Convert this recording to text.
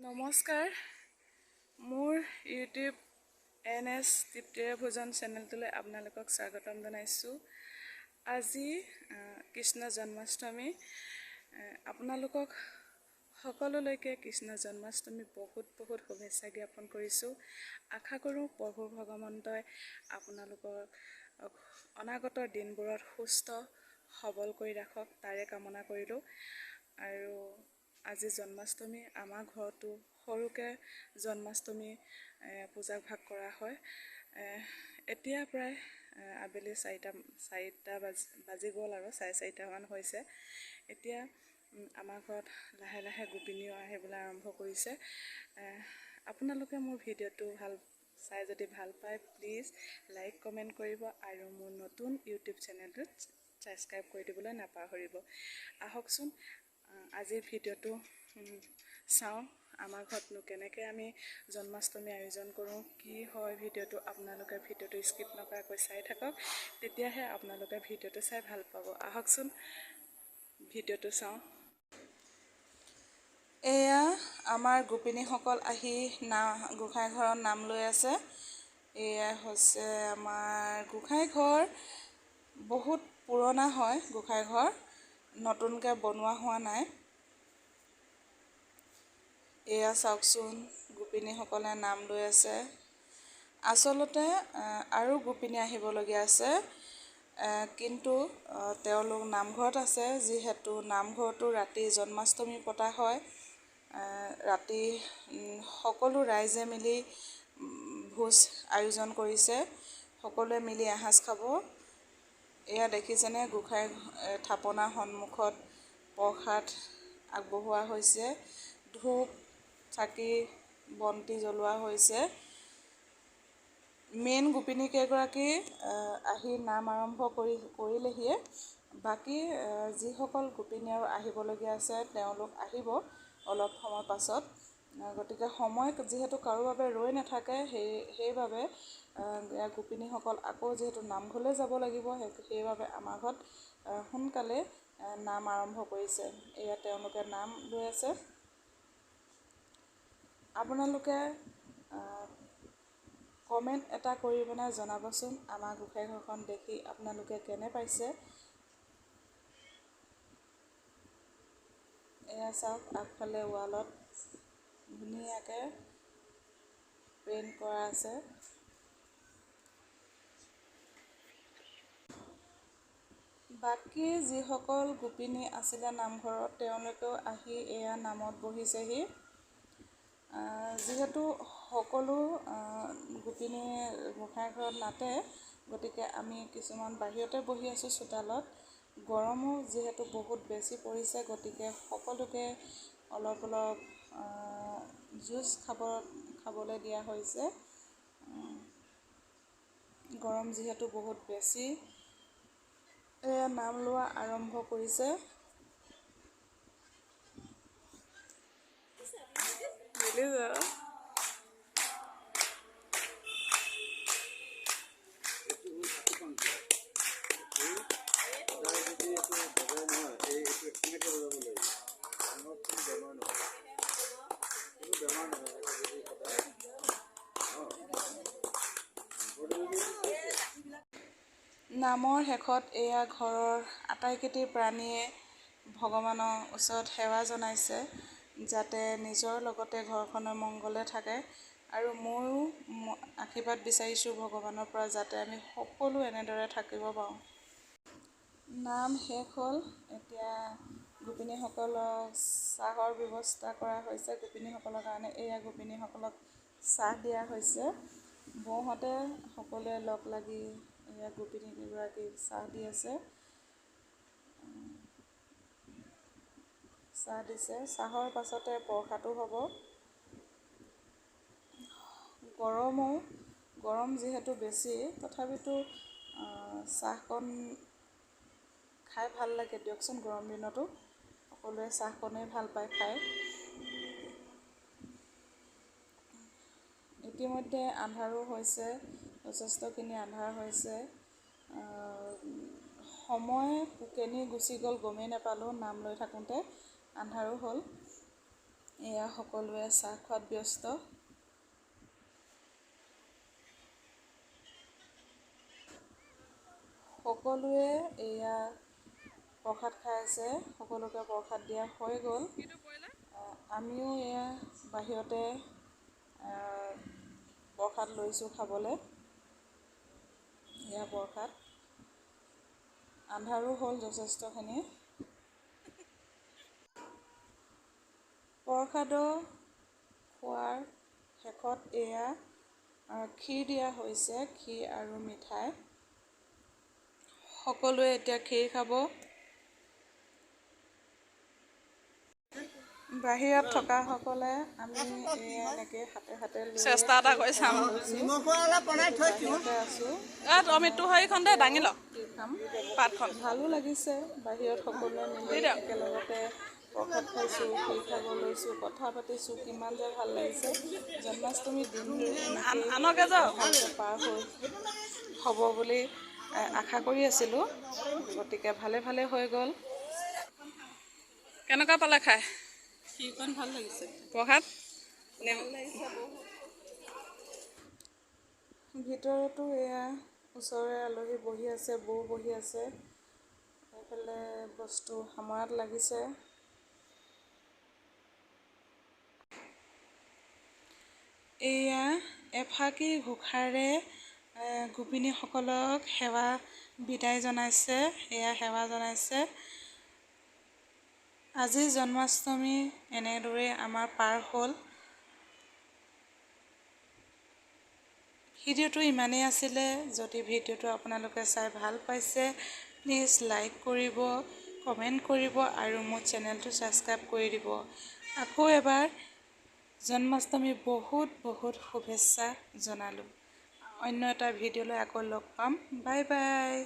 নমস্কাৰ, মোৰ YouTube N S তৃপ্তিৰে ভোজন চেনেলটোলৈ আপোনালোকক স্বাগতম জনাইছোঁ। আজি কৃষ্ণ জন্মাষ্টমী। আপোনালোকক সকলোলৈকে কৃষ্ণ জন্মাষ্টমী বহুত বহুত শুভেচ্ছা জ্ঞাপন কৰিছোঁ। আশা কৰোঁ প্ৰভু ভগৱন্তই আপোনালোকক অনাগত দিনবোৰত সুস্থ সবল কৰি ৰাখক, তাৰে কামনা কৰিলোঁ। আৰু আজি জন্মাষ্টমী, আমাৰ ঘৰতো সৰুকৈ জন্মাষ্টমী পূজা ভাগ কৰা হয়। এতিয়া প্ৰায় আবেলি চাৰিটা বাজি গ'ল আৰু 4:30মান হৈছে। এতিয়া আমাৰ ঘৰত লাহে লাহে গোপিনীও আহিবলৈ আৰম্ভ কৰিছে। আপোনালোকে মোৰ ভিডিঅ'টো ভাল চাই যদি ভাল পায় প্লিজ লাইক কমেণ্ট কৰিব আৰু মোৰ নতুন ইউটিউব চেনেলটোত ছাবস্ক্ৰাইব কৰি দিবলৈ নাপাহৰিব। আহকচোন আজিৰ ভিডিঅ'টো চাওঁ, আমাৰ ঘৰতনো কেনেকৈ আমি জন্মাষ্টমী আয়োজন কৰোঁ, কি হয় ভিডিঅ'টো। আপোনালোকে ভিডিঅ'টো স্কিপ নকৰাকৈ চাই থাকক, তেতিয়াহে আপোনালোকে ভিডিঅ'টো চাই ভাল পাব। আহকচোন ভিডিঅ'টো চাওঁ। এয়া আমাৰ গোপিনীসকল আহি গোঁসাই ঘৰত নাম লৈ আছে। এয়া হৈছে আমাৰ গোঁসাই ঘৰ। বহুত পুৰণা হয় গোঁসাই ঘৰ, নতুনকৈ বনোৱা হোৱা নাই। এয়া চাওকচোন, গোপিনীসকলে নাম লৈ আছে। আচলতে আৰু গোপিনী আহিবলগীয়া আছে, কিন্তু তেওঁলোক নামঘৰত আছে। যিহেতু নামঘৰতো ৰাতি জন্মাষ্টমী পতা হয়, ৰাতি সকলো ৰাইজে মিলি ভোজ আয়োজন কৰিছে, সকলোৱে মিলি এসাঁজ খাব। এয়া দেখিছেনে, গোঁসাই থাপনাৰ সন্মুখত প্ৰসাদ আগবঢ়োৱা হৈছে, ধূপ চাকি বন্তি জ্বলোৱা হৈছে। মেইন গোপিনী কেইগৰাকী আহি নাম আৰম্ভ কৰিলেহিয়ে। বাকী যিসকল গোপিনী আৰু আহিবলগীয়া আছে তেওঁলোক আহিব অলপ সময় পাছত। গতিকে সময় যিহেতু কাৰো বাবে ৰৈ নাথাকে, সেইবাবে গোপিনীসকল আকৌ যিহেতু নামঘৰলৈ যাব লাগিব, সেইবাবে আমাৰ ঘৰত সোনকালে নাম আৰম্ভ কৰিছে। এয়া তেওঁলোকে নাম লৈ আছে। আপোনালোকে কমেণ্ট এটা কৰি পেলাই জনাবচোন আমাৰ গোঁসাই ঘৰখন দেখি আপোনালোকে কেনে পাইছে। এয়া চাওক, আগফালে ৱালত ধুনীয়াকৈ পেইণ্ট কৰা আছে। বাকী যিসকল গোপিনী আছিলে নামঘৰত তেওঁলোকেও আহি এয়া নামত বহিছেহি। যিহেতু সকলো গোপিনী গোঁসাই ঘৰত নাতে, গতিকে আমি কিছুমান বাহিৰতে বহি আছোঁ চোতালত। গৰমো যিহেতু বহুত বেছি পৰিছে, গতিকে সকলোকে অলপ অলপ জুচ খাবলৈ দিয়া হৈছে। গৰম যিহেতু বহুত বেছি। এয়া নাম লোৱা আৰম্ভ কৰিছে। নামৰ শেষত এয়া ঘৰৰ আটাইকেইটি প্ৰাণীয়ে ভগৱানৰ ওচৰত সেৱা জনাইছে, যাতে নিজৰ লগতে ঘৰখনৰ মংগলে থাকে। আৰু ময়ো আশীৰ্বাদ বিচাৰিছোঁ ভগৱানৰ পৰা, যাতে আমি সকলো এনেদৰে থাকিব পাৰোঁ। নাম শেষ হ'ল, এতিয়া গোপিনীসকলক চাহৰ ব্যৱস্থা কৰা হৈছে। গোপিনীসকলৰ কাৰণে এয়া গোপিনীসকলক চাহ দিয়া হৈছে। বৌহঁতে সকলোৱে লগ লাগি এয়া গোপিনী কেইগৰাকীক চাহ দি আছে, চাহ দিছে। চাহৰ পাছতে প্ৰসাদো হ'ব। গৰম যিহেতু বেছি, তথাপিতো চাহকণ খাই ভাল লাগে দিয়কচোন। গৰম দিনতো সকলোৱে চাহকণেই ভাল পায় খাই। ইতিমধ্যে আন্ধাৰো হৈছে, যথেষ্টখিনি আন্ধাৰ হৈছে। সময় কেনি গুচি গ'ল গমেই নাপালোঁ, নাম লৈ থাকোঁতে আন্ধাৰো হ'ল। এয়া সকলোৱে চাহ খোৱাত ব্যস্ত। সকলোৱে এয়া প্ৰসাদ খাই আছে। সকলোকে প্ৰসাদ দিয়া হৈ গ'ল। আমিও এয়া বাহিৰতে প্ৰসাদ লৈছোঁ খাবলৈ। এয়া প্ৰসাদ। আন্ধাৰো হ'ল যথেষ্টখিনি। প্ৰসাদ খোৱাৰ শেষত এয়া ক্ষীৰ দিয়া হৈছে, ক্ষীৰ আৰু মিঠাই। সকলোৱে এতিয়া ক্ষীৰ খাব। বাহিৰত থকাসকলে আমি এনেকৈ হাতে হাতে লৈ চেষ্টা এটা কৰি চাম। বাহিৰতে আছোঁ। অমিত, তোৰ হেৰিখন দে, দাঙি ল। ক্ষীৰ খাম। পাতখন। ভালো লাগিছে, বাহিৰত সকলোৱে মিলি একেলগতে প্ৰসাদ খাইছোঁ, ক্ষীৰ খাব লৈছোঁ, কথা পাতিছোঁ, কিমান যে ভাল লাগিছে। জন্মাষ্টমীৰ দিনটো এনেকেই আনকে যাওঁ। ভালকৈ পাৰ হৈ হ'ব বুলি আশা কৰি আছিলোঁ, গতিকে ভালে ভালে হৈ গ'ল। কেনেকুৱা পালে খাই? ক্ষীৰকণ ভাল লাগিছে। প্ৰসাদ? ভিতৰতো এয়া ওচৰৰে আলহী বহি আছে, বৌ বহি আছে, এইফালে বস্তু সামৰাত লাগিছে। এয়া এফাকি ঘোষাৰে গোপিনীসকলক সেৱা বিদায় জনাইছে, এয়া সেৱা জনাইছে। আজি জন্মাষ্টমী এনেদৰেই আমাৰ পাৰ হ'ল। ভিডিঅ'টো ইমানেই আছিলে। যদি ভিডিঅ'টো আপোনালোকে চাই ভাল পাইছে, প্লিজ লাইক কৰিব, কমেণ্ট কৰিব আৰু মোৰ চেনেলটো ছাবস্ক্ৰাইব কৰি দিব। আকৌ এবাৰ জন্মাষ্টমী বহুত বহুত শুভেচ্ছা জনালোঁ। অন্য এটা ভিডিঅ'লৈ আকৌ লগ পাম। Bye bye.